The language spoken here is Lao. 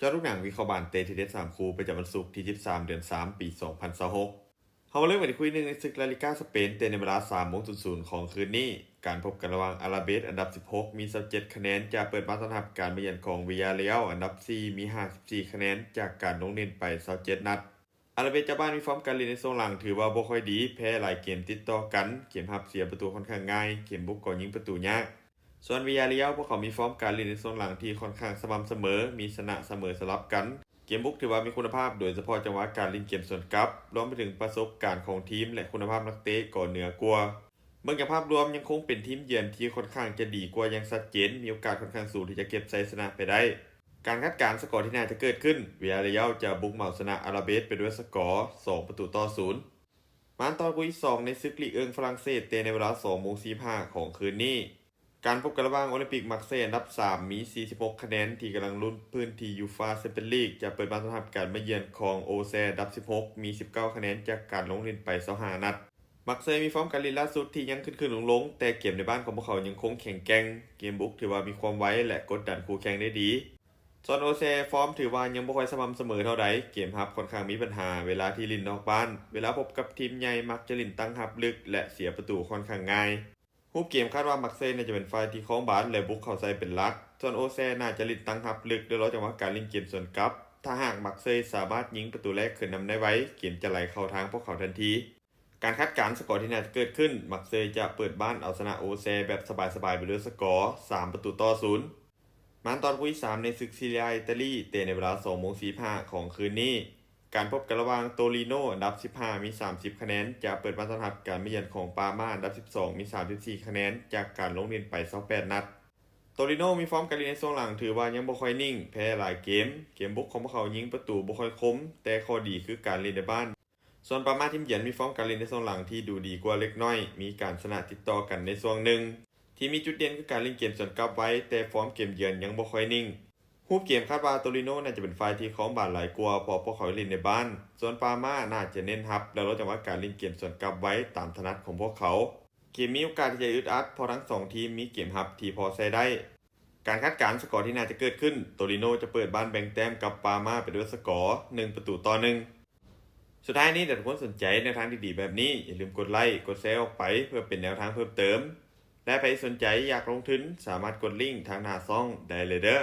ຈາະລູກໜັງວິເຄາະບານເຕະທີ່ເດັດສາມຄູ່ ປະຈຳວັນສຸກທີສິບສາມ ເດືອນສາມ ປີສອງພັນຊາວຫົກ. ເຮົາມາເລີ່ມກັນທີ່ຄູ່ໜຶ່ງໃນສຶກລາລີກາສະເປນ ເຕະໃນເວລາສາມໂມງສູນສູນຂອງຄືນນີ້. ການພົບກັນລະຫວ່າງອາລາເບສ ອັນດັບສິບຫົກ ມີຊາວເຈັດຄະແນນ ຈະເປີດບ້ານຕ້ອນຮັບການມາຢ້ຽນຂອງວິຢາເຣຍອລ ອັນດັບສີ່ ມີຫ້າສິບສີ່ຄະແນນ ຈາກການລົງຫຼິ້ນໄປຊາວເຈັດນັດ. ອາລາເບສເຈົ້າບ້ານມີຟອມການຫຼິ້ນໃນຊ່ວງຫຼັງຖືວ່າບໍ່ຄ່ອຍດີ, ແພ້ຫຼາຍເກມຕິດຕໍ່ກັນ, ເກມຮັບເສຍປະຕູຂ້ອນຂ້າງງ່າຍ, ເກມບຸກກໍຍິງປະຕູຍາກ. ສ່ວນວິຢາເຣຍອລ ພວກເຂົາມີຟອມການຫຼິ້ນໃນຊ່ວງຫຼັງທີ່ຂ້ອນຂ້າງສະໝ່ຳສະເໝີ, ມີຊະນະສະເໝີສະຫຼັບກັນ. ເກມບຸກຖືວ່າມີຄຸນນະພາບ, ໂດຍສະເພາະຈັງຫວະການຫຼິ້ນເກມສວນກັບ, ລວມໄປເຖິງປະສົບການຂອງທີມ ແລະ ຄຸນນະພາບນັກເຕະກໍເໜືອກວ່າ. ເບິ່ງຈາກພາບລວມ, ຍັງຄົງເປັນທີມເຢືອນທີ່ຂ້ອນຂ້າງຈະດີກວ່າຢ່າງຊັດເຈນ, ມີໂອກາດຂ້ອນຂ້າງສູງທີ່ຈະເກັບໄຊຊະນະໄປໄດ້. ການຄາດການສະກໍທີ່ໜ້າຈະເກີດຂຶ້ນ, ວິຢາເຣຍອລຈະບຸກເໝົາຊະນະອາລາເບສໄປດ້ວຍສະກໍສອງປະຕູຕໍ່ສູນ. ມາຕໍ່ຄູ່ທີສອງໃນສຶກລີກເອິງຝຣັ່ງເສດ ເຕະໃນເວລາສອງໂມງສີ່ສິບຫ້າຂອງຄືນນີ້. ການພົບກັນລະຫວ່າງໂອລິມປິກມາກເຊຍ ອັນດັບສາມ ມີສີ່ສິບຫົກຄະແນນ ທີ່ກຳລັງລຸ້ນພື້ນທີ່ຢູຟາແຊມປຽນລີກ ຈະເປີດບ້ານຕ້ອນຮັບການມາຢ້ຽນຂອງໂອແຊ ອັນດັບສິບຫົກ ມີສິບເກົ້າຄະແນນ ຈາກການລົງຫຼິ້ນໄປຊາວຫ້ານັດ. ມາກເຊຍມີຟອມການຫຼິ້ນລ່າສຸດທີ່ຍັງຂຶ້ນໆລົງໆ, ແຕ່ເກມໃນບ້ານຂອງພວກເຂົາຍັງຄົງແຂງແກ່ງ, ເກມບຸກຖືວ່າມີຄວາມໄວ ແລະ ກົດດັນຄູ່ແຂ່ງໄດ້ດີ. ສ່ວນໂອແຊ ຟອມຖືວ່າຍັງບໍ່ຄ່ອຍສະໝ່ຳສະເໝີເທົ່າໃດ, ເກມຮັບຂ້ອນຂ້າງມີບັນຫາເວລາທີ່ຫຼິ້ນນອກບ້ານ, ເວລາພົບກັບທີມໃຫຍ່ມັກຈະຫຼິ້ນຕັ້ງຮັບເລິກ ແລະ ເສຍປະຕູຂ້ອນຂ້າງງ່າຍ. ຮູບເກມຄາດວ່າມາກເຊຍໜ້າຈະເປັນຝ່າຍທີ່ຄອງບານ ແລະ ບຸກເຂົ້າໃສ່ເປັນຫຼັກ, ສ່ວນໂອແຊໜ້າຈະຫຼິ້ນຕັ້ງຮັບເລິກ ໂດຍລໍຈັງຫວະການຫຼິ້ນເກມສວນກັບ. ຖ້າຫາກມາກເຊຍສາມາດຍິງປະຕູແລກຂຶ້ນນຳໄດ້ໄວ, ເກມຈະໄຫຼເຂົ້າທາງພວກເຂົາທັນທີ. ການຄາດການສະກໍທີ່ໜ້າຈະເກີດຂຶ້ນ, ມາກເຊຍຈະເປີດບ້ານເອົາຊະນະໂອແຊແບບສະບາຍໆໄປດ້ວຍສະກໍສາມປະຕູຕໍ່ສູນ. ມາຕໍ່ຄູ່ທີສາມໃນສຶກຊີເຣຍອາ ອິຕາລີ ເຕະໃນເວລາສອງໂມງສີ່ສິບຫ້າຂອງຄືນນີ້. ການພົບກັນລະຫວ່າງໂຕຣິໂນ ອັນດັບສິບຫ້າ ມີສາມສິບຄະແນນ ຈະເປີດບ້ານຕ້ອນຮັບການມາຢ້ຽນຂອງປາມາ ອັນດັບສິບສອງ ມີສາມສິບສີ່ຄະແນນ ຈາກການລົງຫຼິ້ນໄປຊາວແປດນັດ. ໂຕຣິໂນມີຟອມການຫຼິ້ນໃນຊ່ວງຫຼັງຖືວ່າຍັງບໍ່ຄ່ອຍນິ່ງ, ແພ້ຫຼາຍເກມ, ເກມບຸກຂອງພວກເຂົາຍິງປະຕູບໍ່ຄ່ອຍຄົມ, ແຕ່ຂໍ້ດີຄືການຫຼິ້ນໃນບ້ານ. ສ່ວນປາມາທີມເຢືອນມີຟອມການຫຼິ້ນໃນຊ່ວງຫຼັງທີ່ດູດີກວ່າເລັກນ້ອຍ, ມີການຊະນະຕິດຕໍ່ກັນໃນຊ່ວງໜຶ່ງ. ທີມມີຈຸດເດັ່ນຄືການຫຼິ້ນເກມສວນກັບໄວ, ແຕ່ຟອມເກມເຢືອນຍັງບໍ່ຄ່ອຍນິ່ງ. ຮູບເກມຄາດວ່າໂຕຣິໂນໜ້າຈະເປັນຝ່າຍທີ່ຄອງບານຫຼາຍກວ່າ, ເພາະພວກເຂົາເຮັດຫຼິ້ນໃນບ້ານ. ສ່ວນປາມາໜ້າຈະເນັ້ນຮັບ ແລະ ລໍຈັງຫວະການຫຼິ້ນເກມສວນກັບໄວຕາມຖະໜັດຂອງພວກເຂົາ. ເກມມີໂອກາດທີ່ຈະອຶດອັດ, ເພາະທັງສອງທີມມີເກມຮັບທີ່ພໍໃຊ້ໄດ້. ການຄາດການສະກໍທີ່ໜ້າຈະເກີດຂຶ້ນ, ໂຕຣິໂນຈະເປີດບ້ານແບ່ງແຕ້ມກັບປາມາໄປດ້ວຍສະກໍໜຶ່ງປະຕູຕໍ່ໜຶ່ງ. ສຸດທ້າຍນີ້, ຖ້າທຸກຄົນສົນໃຈແນວທາງດີໆແບບນີ້, ຢ່າລືມກົດໄລ, ກົດແຊອອກໄປ ເພື່ອເປັນແນວທາງເພີ່ມເຕີມ. ແລະ ໃຜສົນໃຈຢາກລົງທຶນ, ສາມາດກົດລິ້ງທາງໜ້າຊ່ອງໄດ້ເລີຍເດີ້.